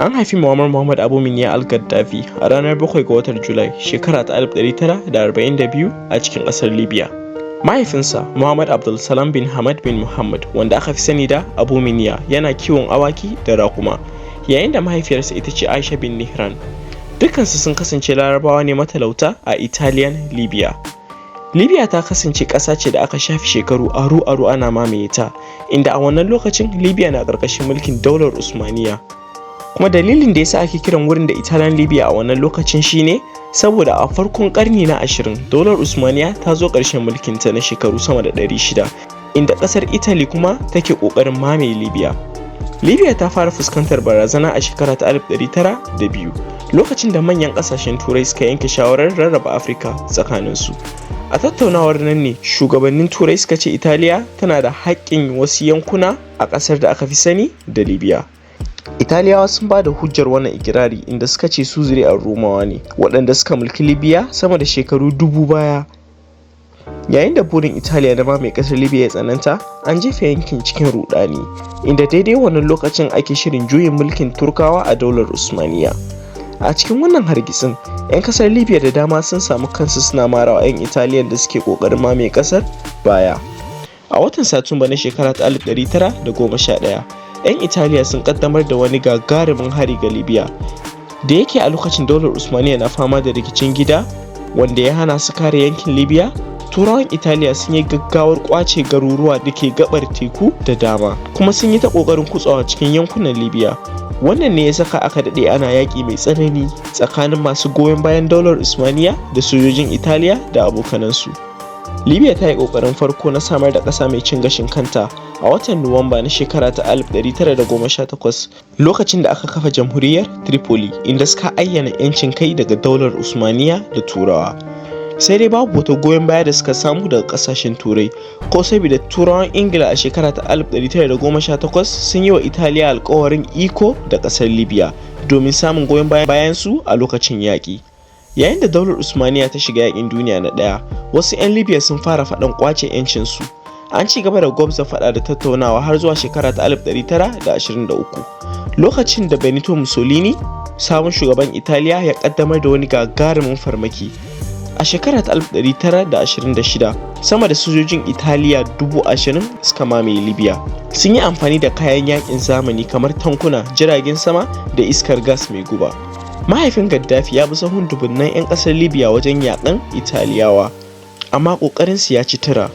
An haifi Muammar Muhammad Abu Miniya al-Gaddafi a ranar 7 ga watan Julai shekara ta 1942 a cikin ƙasar Libya. Mahaifinsa, Muhammad Abdulsalam bin Hamad bin Muhammad, wanda aka fi sani da Abu Miniya, yana kiwon awaki da raƙuma, yayin da mahaifiyarsa ita ce Aisha bin Nihran. Dukkansu sun kasance Larabawa ne matalauta a Italian Libya. Libya ta kasance ƙasa ce da aka shafe shekaru aru-aru ana mamaye ta, inda a wannan lokacin Libya na ƙarƙashin mulkin daular Usmaniya. Kuma dalilin da yasa ake kiran wurin da Italian Libya a wannan lokacin shine saboda a farkon ƙarni na 20 daular Usmaniya ta zo ƙarshen mulkinta na shekaru sama da 600, inda ƙasar Italy kuma take ƙoƙarin mamaye Libya. Libya ta fara fuskantar barazana a shekara ta 1902, lokacin da manyan ƙasashen Turai suka yanke shawarar rarraba Afirka tsakaninsu. A tattaunawar nan ne shugabannin Turai suka ce Italiya tana da haƙƙin wasu yankuna a ƙasar da aka fi sani da Libya. Italiyawa sun ba da hujjar wannan ikirari, inda suka ce su zuri'ar Romawa ne waɗanda suka mulki Libya sama da shekaru 1000 baya. Yayin da burin Italiya na mamaye ƙasar Libya ya tsananta, an jefa yankin cikin ruɗani, inda daidai wannan lokacin ake shirin juyin mulkin Turkawa a daular Usmaniya. A cikin wannan hargitsin, 'yan ƙasar Libya da dama sun samu kansu suna marawa 'yan Italiyan da suke ƙoƙarin mamaye ƙasar baya. A watan Satumba na shekara ta 1911, 'yan Italiya sun ƙaddamar da wani gagarumin hari ga Libya. Da yake a lokacin daular Usmaniya na fama da rikicin gida wanda ya hana su kare yankin Libya, Turawan Italiya sun yi gaggawar ƙwace garuruwa da ke gaɓar teku da dama, kuma sun yi ta ƙoƙarin kutsawa cikin yankunan Libya. Wannan ne ya saka aka daɗe ana yaƙi mai tsanani tsakanin masu goyon bayan daular Usmaniya da sojojin Italiya da abokanansu. Libya ta yi ƙoƙarin farko na samar da ƙasa mai cin gashin kanta a watan Nuwamba na shekara ta 1918, lokacin da aka kafa Jamhuriyar Tripoli, inda suka ayyana 'yancin kai daga daular Usmaniya da Turawa. Sai dai babu wata goyon baya da suka samu daga ƙasashen Turai, ko saboda Turawan Ingila a shekara ta 1918 sun yi wa Italiya alkawarin iko da ƙasar Libya domin samun goyon bayan su a lokacin yaƙi. Yayin da daular Usmaniya ta shiga yaƙin duniya na ɗaya, wasu 'yan Libya sun fara faɗan ƙwace 'yancinsu. An ci gaba da gwabza faɗa da tattaunawa har zuwa shekara ta 1923, lokacin da Benito Mussolini, sabon shugaban Italiya, ya ƙaddamar da wani gagarumin farmaki. A shekara ta 1926, sama da sojojin Italiya 20,000 suka mamaye Libya. Sun yi amfani da kayan yaƙin zamani kamar tankuna, jiragen sama da iskar gas mai guba. Mahaifin Gaddafi ya bi sahun dubunnan 'yan ƙasar Libya wajen yaƙan Italiyawa, amma ƙoƙarinsu ya ci tura.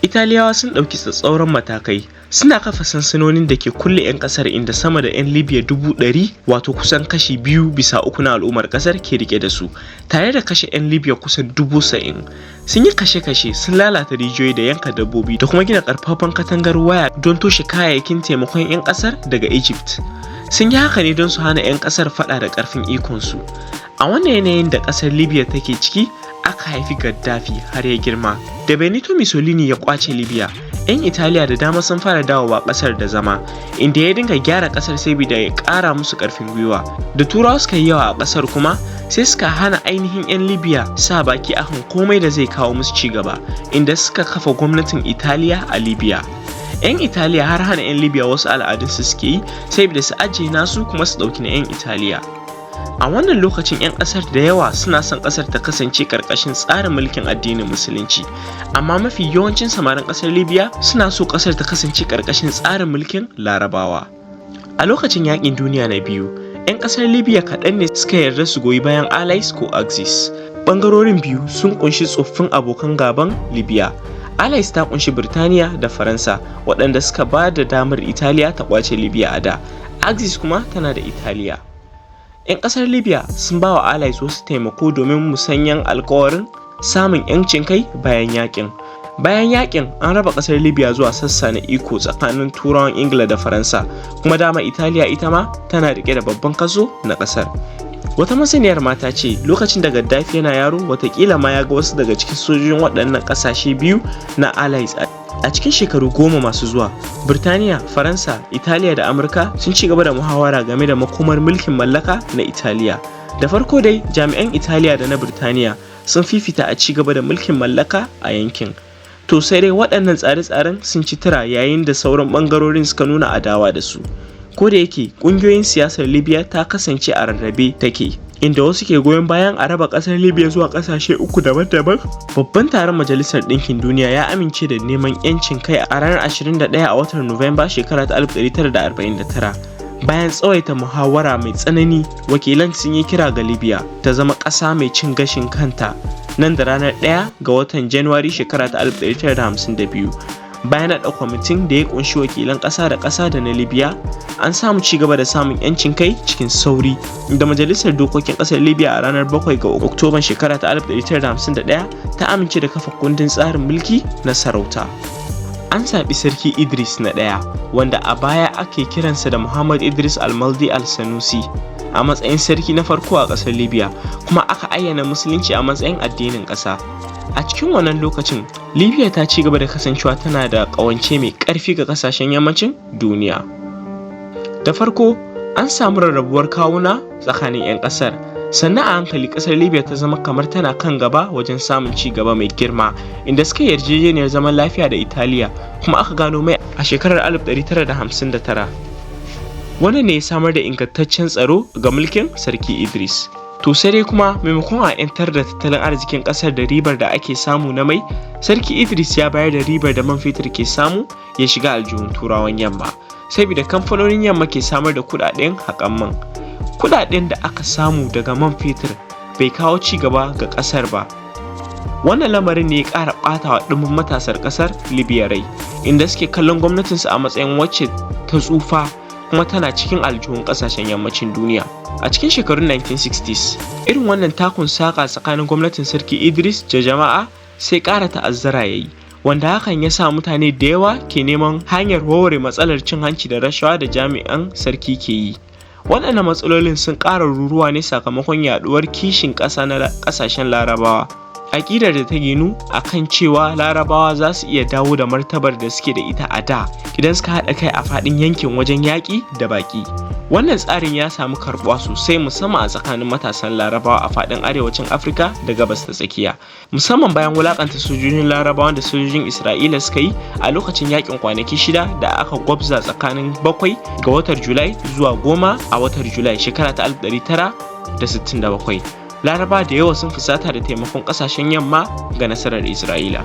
Italiyawa sun ɗauki tsatstsauran matakai, suna kafa sansanonin da ke kulle 'yan ƙasar, inda sama da 'yan Libya 100,000, wato kusan kashi 2 bisa uku na al'ummar ƙasar, ke riƙe da su, tare da kashe 'yan Libya kusan 70,000. Sun yi kashe-kashe, sun lalata rijiyoyi da yanka dabbobi da kuma gina ƙarfafan katangar waya don toshe kayayyakin taimakon 'yan ƙasar daga Egypt. Sun yi haka ne don su hana 'yan ƙasar faɗa da ƙarfin ikonsu. A wannan yanayin da ƙasar Libya take ciki aka haifi Gaddafi har ya girma. Da Benito Mussolini ya ƙwace Libya, 'yan Italiya da dama sun fara dawowa ƙasar da zama, inda ya dinga gyara ƙasar saboda ya ƙara musu ƙarfin gwiwa. Da Turawa suka yi yawa a ƙasar kuma, sai suka hana ainihin 'yan Libya sa baki akan komai da zai kawo musu ci gaba, inda suka kafa gwamnatin Italiya a Libya. 'Yan Italiya har hana 'yan Libya wasu al'adunsu suke yi, saboda su ajiye nasu kuma su ɗauki na 'yan Italiya. A wannan lokacin 'yan ƙasar da yawa suna son ƙasar ta kasance ƙarƙashin tsarin mulkin addinin Musulunci, amma mafi yawancin samarin ƙasar Libya suna so ƙasar ta kasance ƙarƙashin tsarin mulkin Larabawa. A lokacin yaƙin duniya na biyu, 'yan ƙasar Libya kaɗan ne suka yarda su goyi bayan Allies ko Axis. Ɓangarorin biyu sun ƙunshi tsoffin abokan gaban Libya. Allies ta ƙunshi Birtaniya da Faransa, waɗanda suka ba da damar Italiya ta ƙwace Libya a da. Axis kuma tana da Italiya. 'Yan ƙasar Libya sun ba wa Allies wasu taimako domin musanyen alkawarin samun 'yancin kai bayan yaƙin. Bayan yaƙin, an raba ƙasar Libya zuwa sassa na iko tsakanin Turawan Ingila da Faransa, kuma dama Italiya ita ma tana riƙe da babban kaso na ƙasar. Wata masaniyar mata ce lokacin da Gaddafi yana yaro, watakila ma ya ga wasu daga cikin sojojin waɗannan ƙasashe biyu na Allies. A cikin shekaru 10 masu zuwa, Birtaniya, Faransa, Italiya da Amurka sun ci gaba da muhawara game da makomar mulkin mallaka na Italiya. Da farko dai, jami'an Italiya da na Birtaniya sun fifita a ci gaba da mulkin mallaka a yankin. To sai dai waɗannan tsare-tsaren sun ci tura yayin da sauran ɓangarorin suka nuna adawa da su. Ko da yake ƙungiyoyin siyasar Libya ta kasance a rarrabe take, inda wasu ke goyon bayan a raba ƙasar Libya zuwa ƙasashe uku daban-daban. Babban taron Majalisar Ɗinkin Duniya ya amince da neman 'yancin kai a ranar 21 a watan Nuwamba shekara ta 1949. Bayan tsawaita muhawara mai tsanani, wakilan sun yi kira ga Libya ta zama ƙasa mai cin gashin kanta nan da ranar 1 ga watan Janairu shekara ta 1952. Bayan naɗa kwamitin da ya ƙunshi wakilan ƙasa da ƙasa da na Libya, an samu ci gaba da samun 'yancin kai cikin sauri, inda Majalisar Dokokin Ƙasar Libya a ranar 7 ga Oktoban shekara ta 1951 ta amince da kafa kundin tsarin mulki na sarauta. An zaɓi Sarki Idris na ɗaya, wanda a baya ake kiransa da Muhammad Idris Al-Maldi Al-Sanusi, a matsayin sarki na farko a ƙasar Libya, kuma aka ayyana Musulunci a matsayin addinin ƙasa. A cikin wannan lokacin, Libya ta ci gaba da kasancewa tana da ƙawance mai ƙarfi ga ƙasashen yammacin duniya. Da farko, an samu rarrabuwar kawuna tsakanin 'yan ƙasar, sannan a hankali ƙasar Libya ta zama kamar tana kan gaba wajen samun ci gaba mai girma, inda suka yarjejeniyar zaman lafiya da Italiya, kuma aka gano mai a shekarar 1959. Wannan ne ya samar da ingantaccen tsaro ga mulkin Sarki Idris. To sai dai kuma, maimakon a 'yantar da tattalin arzikin ƙasar da ribar da ake samu na mai, Sarki Idris ya bayar da ribar da man fetur ke samu ya shiga aljihun Turawan Yamma, saboda kamfanonin Yamma ke samar da kuɗaɗen haƙan man. Kuɗaɗen da aka samu daga man fetur bai kawo ci gaba ga ƙasar ba. Wannan lamarin ne ya ƙara ɓata wa ɗimbin matasar ƙasar Libya rai, inda suke kallon gwamnatinsu a matsayin wacce ta tsufa kuma tana cikin aljihun ƙasashen yammacin duniya. A cikin shekarun 1960s, irin wannan takun saƙa tsakanin gwamnatin Sarki Idris da jama'a sai ƙara ta'azzara ya yi, wanda hakan ya sa mutane da yawa ke neman hanyar warware matsalar cin hanci da rashawa da jami'an sarki ke yi. Waɗannan matsalolin sun ƙara ruruwa ne sakamakon yaɗuwar kishin ƙasa na ƙasashen Larabawa, aƙidar da ta ginu a kan cewa Larabawa za su iya dawo da martabar da suke da ita a da idan suka haɗa kai a faɗin yankin wajen yaƙi da baƙi. Wannan tsarin ya samu karɓuwa sosai, musamman a tsakanin matasan Larabawa a faɗin arewacin Afirka da Gabas ta Tsakiya, musamman bayan wulaƙanta sojojin Larabawan da sojojin Isra'ila suka yi a lokacin yaƙin kwanaki 6 da aka gwabza tsakanin 7 ga watan Julai zuwa 10 a watan Julai shekara ta 1967. Laraba da yawa sun fusata da taimakon ƙasashen Yamma ga nasarar Isra'ila.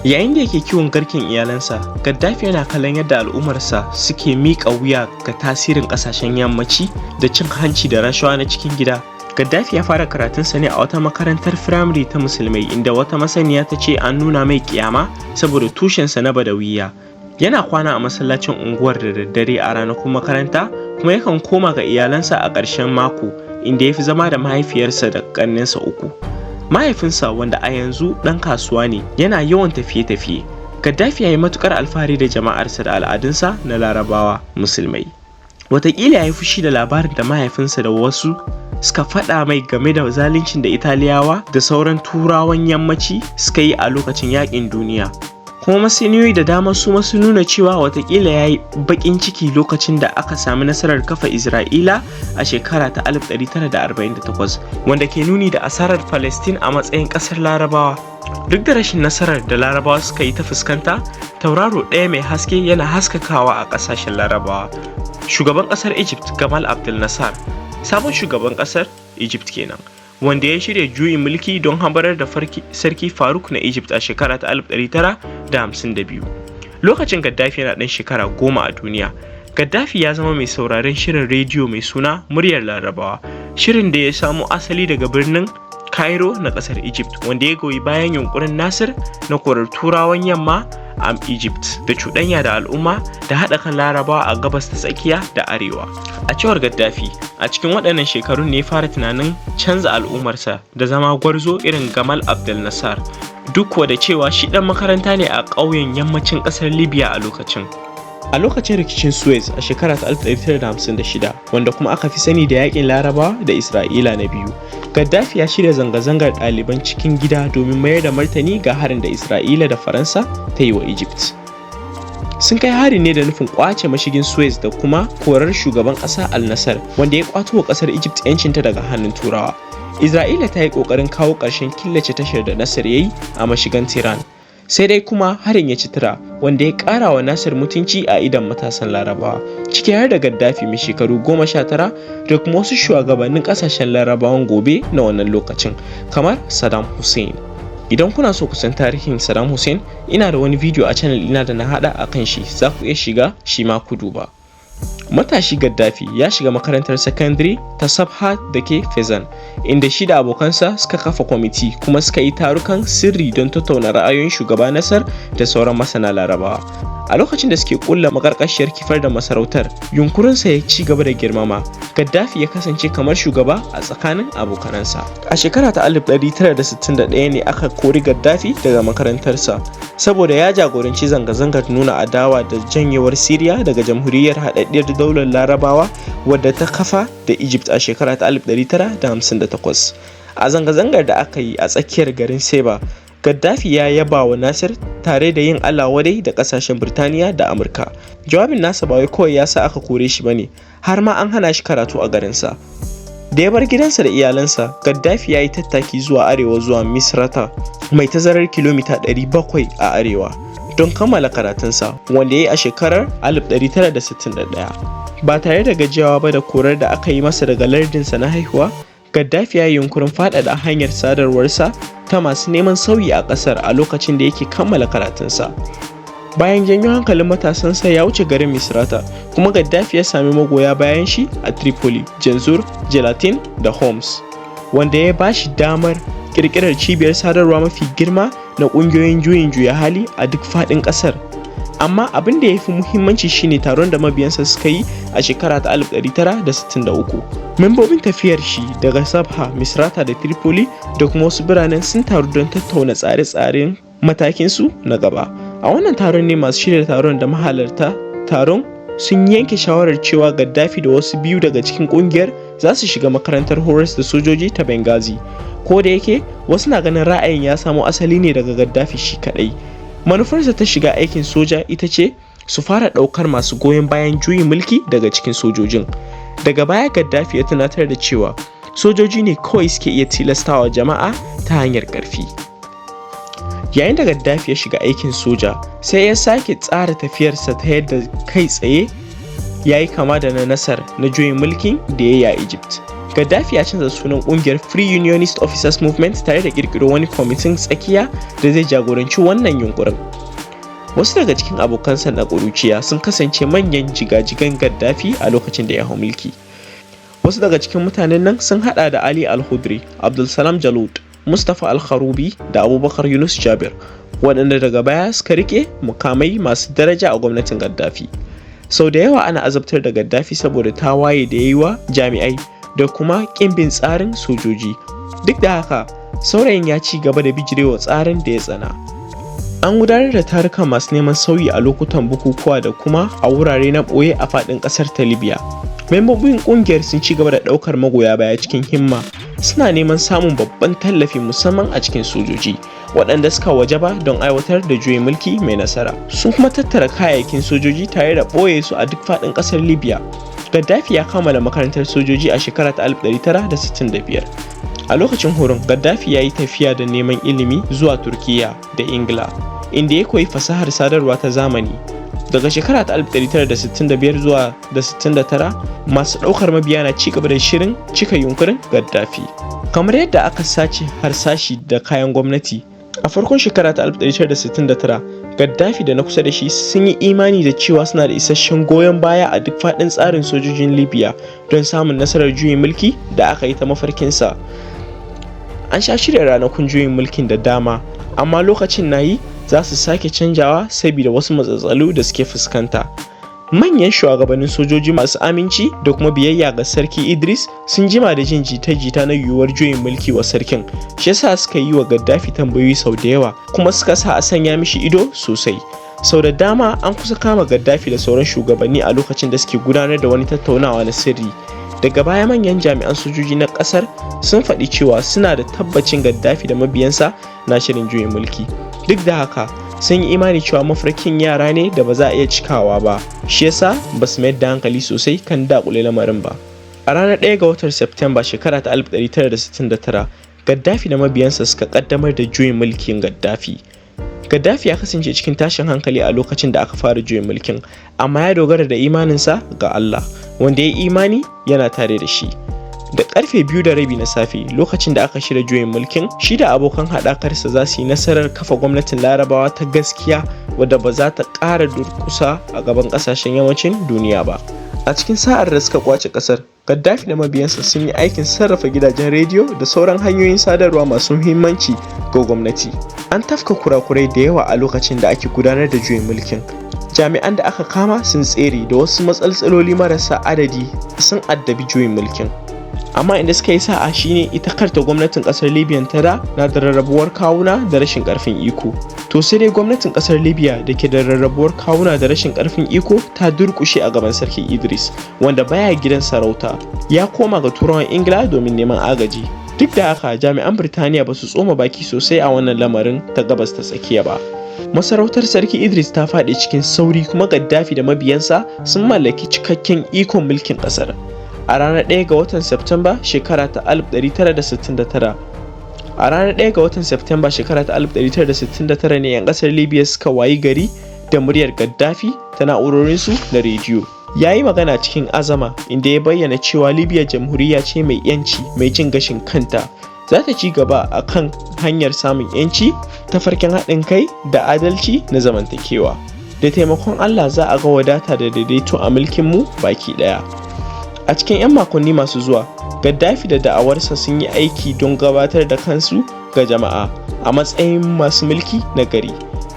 Yayin da yake kiwon garken iyalansa, Gaddafi yana kallon yadda al'ummarsa suke miƙa wuya ga tasirin ƙasashen yammaci da cin hanci da rashawa na cikin gida. Gaddafi ya fara karatunsa ne a wata makarantar firamare ta Musulmai, inda wata masaniya ta ce an nuna mai ƙyama saboda tushensa na Badawiya. Yana kwana a masallacin unguwar da daddare a ranakun makaranta, kuma yakan koma ga iyalansa a ƙarshen mako, inda ya fi zama da mahaifiyarsa da ƙannensa uku. Mahaifinsa, wanda a yanzu ɗan kasuwa ne, yana yawan tafiye-tafiye. Gaddafi ya yi matuƙar alfahari da jama'arsa da al'adunsa na Larabawa Musulmai. Wataƙila ya yi fushi da labarin da mahaifinsa da wasu suka faɗa mai game da zaluncin da Italiyawa da sauran Turawan Yammaci suka yi a lokacin Yaƙin Duniya. Kuma masaniyoyi da dama su ma sun nuna cewa watakila ya yi baƙin ciki lokacin da aka sami nasarar kafa Isra'ila a shekara ta 1948, wanda ke nuni da asarar Palestine a matsayin ƙasar Larabawa. Duk da rashin nasarar da Larabawa suka yi ta fuskanta, tauraro ɗaya mai haske yana haskakawa a ƙasashen Larabawa. Shugaban ƙasar Egypt Gamal Abdel Nasser, sabon shugaban ƙasar Egypt kenan, wanda ya shirya juyin mulki don hambarar da Sarki Faruk na Egypt a shekara ta 1952. Lokacin Gaddafi yana ɗan shekara 10 a duniya. Gaddafi ya zama mai sauraren shirin rediyo mai suna Muryar Larabawa, shirin da ya samo asali daga birnin Cairo na ƙasar Egypt, wanda ya goyi bayan yunkurin Nasir na korar Turawan Yamma a Egypt da cuɗanya da al'umma da haɗa kan Larabawa a Gabas ta Tsakiya da Arewa. A cewar Gaddafi, a cikin waɗannan shekarun ne ya fara tunanin canza al'ummarsa da zama gwarzo irin Gamal Abdel Nasser, duk kuwa da cewa shi ɗan makaranta ne a ƙauyen yammacin ƙasar Libya a lokacin. A lokacin rikicin Suez a shekara ta 1956, wanda kuma aka fi sani da yakin Larabawa da Isra'ila na biyu, Gaddafi ya shirya zanga-zangar ɗaliban cikin gida domin mayar da martani ga harin da Isra'ila da Faransa ta yi wa Egypt. Sun kai hari ne da nufin kwace mashigin Suez da kuma korar shugaban ƙasa Al-Nasser, wanda ya kwato wa ƙasar Egypt 'yancinta daga hannun Turawa. Isra'ila ta yi ƙoƙarin kawo ƙarshen killace tashar da Nasser ya yi a mashigan Tiran. Sai dai kuma harin ya ci tura, wanda ya ƙara wa Nasir mutunci a idon matasan Larabawa, ciki har da Gaddafi mai shekaru 19 da kuma wasu shugabannin ƙasashen Larabawan gobe na wannan lokacin, kamar Saddam Hussein. Idan kuna so ku san tarihin Saddam Hussein, ina da wani bidiyo a channel ɗina da na haɗa a kan shi, za ku iya shiga shi ma ku duba. Matashi Gaddafi ya shiga makarantar sakandare ta Sabha da ke Fezzan, inda shi da abokansa suka kafa kwamiti kuma suka yi tarukan sirri don tattauna ra'ayoyin shugaba Nasser da sauran masana Larabawa. A lokacin da suke kulla makarkashiyar kifar da masarautar, yunkurinsa ya ci gaba da girmama. Gaddafi ya kasance kamar shugaba a tsakanin abokanansa. A shekara ta 1961 ne aka kori Gaddafi daga makarantarsa saboda ya jagoranci zanga-zangar nuna adawa da janyewar Siriya daga Jamhuriyyar Haɗaɗɗiyar Daular Larabawa wadda ta kafa da Egypt a shekara ta 1958. A zanga-zangar da aka yi a tsakiyar garin Seba, Gaddafi ya yaba wa Nasir tare da yin Allah wadai da kasashen Birtaniya da Amurka. Jawabin nasa ba wai kawai ya sa aka kore shi bane, har ma an hana shi karatu a garinsa. Da ya bar gidansa da iyalansa, Gaddafi ya yi tattaki zuwa arewa zuwa Misrata, mai tazarar kilomita 700 a arewa, don kammala karatunsa, wanda ya yi a shekarar 1961. Ba tare da gajiyawa ba da korar da aka yi masa daga lardinsa na haihuwa, Gaddafi ya yi yunkurin faɗaɗa hanyar sadarwarsa ta masu neman sauyi a ƙasar a lokacin da yake kammala karatunsa. Bayan janyo hankalin matasansa ya wuce garin Misrata, kuma Gaddafi ya sami magoya bayan shi a Tripoli, Janzur, Gelatin da Homs, wanda ya ba shi damar ƙirƙirar cibiyar sadarwa mafi girma na ƙungiyoyin juyin juya hali a duk faɗin ƙasar. Amma abin da ya fi muhimmanci shine taron da mabiyansa suka yi a shekara ta 1963. Membobin tafiyar shi daga Sabha, Misrata da Tripoli da kuma wasu biranen sun taru don tattauna tsare-tsaren matakinsu na gaba. A wannan taron ne masu shirya taron da mahalarta taron sun yanke shawarar cewa Gaddafi da wasu biyu daga cikin kungiyar za su shiga makarantar horas da sojoji ta Benghazi. Ko da yake wasu na ganin ra'ayin ya samo asali ne daga Gaddafi shi kadai. Manufarsa ta shiga aikin soja ita ce su fara ɗaukar masu goyon bayan juyin mulki daga cikin sojojin. Daga baya Gaddafi ya tunatar da cewa sojoji ne kawai suke iya tilastawa jama'a ta hanyar ƙarfi. Yayin da Gaddafi ya shiga aikin soja, sai ya sake tsara tafiyarsa ta yadda kai tsaye ya yi kama da na Nasser na juyin mulkin da ya yi a Egypt. Gaddafi ya canza sunan kungiyar Free Unionist Officers Movement tare da kirkiro wani kwamitin tsakiya da zai jagoranci wannan yunkurin. Wasu daga cikin abokansa na ƙuruciya sun kasance manyan jigajigan Gaddafi a lokacin da ya hau mulki. Wasu daga cikin mutanen nan sun hada da Ali Al-Hudri, Abdulsalam Jalud, Mustapha Al-Kharubi da Abubakar Yunus Jabir, waɗanda daga baya suka rike mukamai masu daraja a gwamnatin Gaddafi. Sau da yawa ana azabtar da Gaddafi saboda tawaye da ya yi wa jami'ai da kuma ƙin bin tsarin sojoji. Duk da haka, saurayin ya ci gaba da bijirewa tsarin da ya tsana. An gudanar da taruka masu neman sauyi a lokutan bukukuwa da kuma a wurare na ɓoye a faɗin ƙasar ta Libya. Membobin ƙungiyar sun ci gaba da ɗaukar magoya baya cikin himma, suna neman samun babban tallafi musamman a cikin sojoji, waɗanda suka wajaba don aiwatar da juyin mulki mai nasara. Sun kuma tattara kayayyakin sojoji tare da ɓoye su a duk faɗin ƙasar Libya. Gaddafi ya kammala makarantar sojoji a shekara ta 1965. A lokacin horon, Gaddafi ya yi tafiya da neman ilimi zuwa Turkiyya da Ingila, inda ya koyi fasahar sadarwa ta zamani. Daga shekara ta 1965 zuwa da 69, masu ɗaukar mabiya na ci gaba da shirin cika yunkurin Gaddafi. Kamar yadda aka sace harsashi da kayan gwamnati, a farkon shekara ta 1969, Gaddafi da na kusa da shi sun yi imani da cewa suna da isasshen goyon baya a duk faɗin tsarin sojojin Libya don samun nasarar juyin mulki da aka yi ta mafarkinsa. An sha shirya ranakun juyin mulkin da dama, amma lokacin na yi za su sake canjawa saboda wasu matsatsalu da suke fuskanta. Manyan shugabannin sojoji masu aminci da kuma biyayya ga Sarki Idris sun jima da jin jita-jita na yiwuwar juyin mulki wa sarkin, shi yasa suka yi wa Gaddafi tambayoyi sau da yawa kuma suka sa a sanya mishi ido sosai. Sau da dama an kusa kama Gaddafi da sauran shugabanni a lokacin da suke gudanar da wani tattaunawa na sirri. Daga baya manyan jami'an sojoji na kasar sun faɗi cewa suna da tabbacin Gaddafi da mabiyansa na shirin juyin mulki. Duk da haka, sun yi imani cewa mafarkin yara ne da ba za a iya cikawa ba, shi yasa ba su mayar da hankali sosai kan daƙule lamarin ba. A ranar 1 ga watan Septemba shekara ta 1969, Gaddafi da mabiyansa suka kaddamar da juyin mulkin Gaddafi. Gaddafi ya kasance cikin tashin hankali a lokacin da aka fara juyin mulkin, amma ya dogara da imaninsa ga Allah, wanda ya yi imani yana tare da shi. Da karfe 2:30 na safe lokacin da aka shirya juyin mulkin, shi da abokan haɗakarsa za su yi nasarar kafa gwamnatin Larabawa ta gaskiya wadda ba za ta ƙara durƙusa a gaban ƙasashen yammacin duniya ba. A cikin sa'ar da suka ƙwace ƙasar, Gaddafi da mabiyansa sun yi aikin sarrafa gidajen rediyo da sauran hanyoyin sadarwa masu muhimmanci ga gwamnati. An tafka kurakurai da yawa a lokacin da ake gudanar da juyin mulkin. Jami'an da aka kama sun tsere da wasu matsaloli marasa adadi sun addabi juyin mulkin. Amma inda suka yi sa'a shine ita kanta gwamnatin kasar Libya ta da na da rarrabuwar kawuna da rashin karfin iko. To sai dai gwamnatin kasar Libya da ke da rarrabuwar kawuna da rashin karfin iko ta durkushe a gaban Sarki Idris, wanda baya gidan sarauta, ya koma ga Turawan Ingila domin neman agaji. Duk da haka, jami'an Birtaniya ba su tsoma baki sosai a wannan lamarin ta Gabas ta Tsakiya ba. Masarautar Sarki Idris ta faɗi cikin sauri kuma Gaddafi da mabiyansa sun mallaki cikakken ikon mulkin ƙasar. A ranar 1 ga watan Septemba shekara ta 1969, a ranar 1 ga watan Septemba shekara ta 1969 ne 'yan kasar Libya suka wayi gari da muryar Gaddafi ta na'urorinsu na rediyo. Ya yi magana cikin azama, inda ya bayyana cewa Libya jamhuriya ce mai 'yanci, mai cin gashin kanta, za ta ci gaba a kan hanyar samun 'yanci, tafarkin haɗin kai da adalci na zamantakewa. Da taimakon Allah za a ga wadata da daidaito a mulkinmu baki ɗaya. A cikin 'yan makonni masu zuwa, Gaddafi da da'awarsa sun yi aiki don gabatar da kansu ga jama'a a matsayin masu mulki na gari.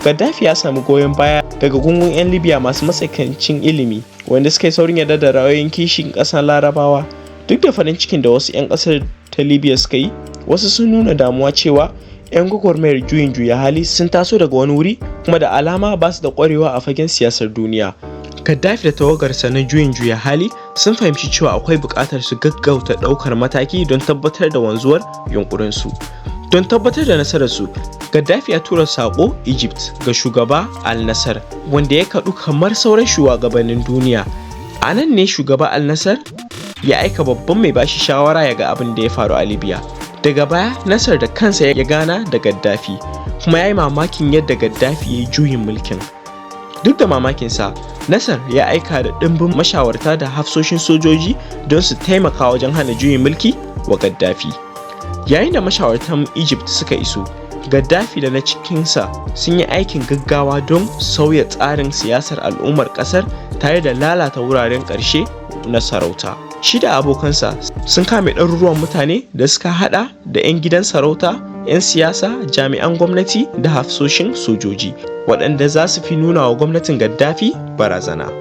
Gaddafi ya sami goyon baya daga gungun 'yan Libya masu matsakaicin ilimi wanda suka yi saurin yarda da ra'ayoyin kishin ƙasar Larabawa. Duk da farin cikin da wasu 'yan ƙasar ta Libya suka yi, wasu sun nuna damuwa cewa 'yan gwagwarmayar juyin juya hali sun taso daga wani wuri kuma da alama ba su da ƙwarewa a fagen siyasar duniya. Gaddafi da tawagarsa na juyin juya hali sun fahimci cewa akwai buƙatar su gaggauta ɗaukar mataki don tabbatar da wanzuwar yunƙurinsu. Don tabbatar da nasararsu, Gaddafi ya tura saƙo Egypt ga shugaba Al-Nasser, wanda ya kaɗu kamar sauran shugabannin duniya. A nan ne shugaba Al-Nasser ya aika babban mai bashi shawara ya ga abin da ya faru a Libya. Daga baya, Nasser da kansa ya gana da Gaddafi, kuma ya yi mamakin yadda Gaddafi ya yi juyin mulkin. Duk da mamakinsa, Nasser ya aika da ɗimbin mashawarta da hafsoshin sojoji don su taimaka wajen hana juyin mulki wa Gaddafi. Yayin da mashawartan Egypt suka iso, Gaddafi da na cikinsa sun yi aikin gaggawa don sauya tsarin siyasar al'ummar ƙasar tare da lalata wuraren ƙarshe na sarauta. Shi da abokansa sun kame ɗaruruwan mutane da suka haɗa da 'yan gidan sarauta, 'yan siyasa, jami'an gwamnati da hafsoshin sojoji, waɗanda za su fi nuna wa gwamnatin Gaddafi barazana.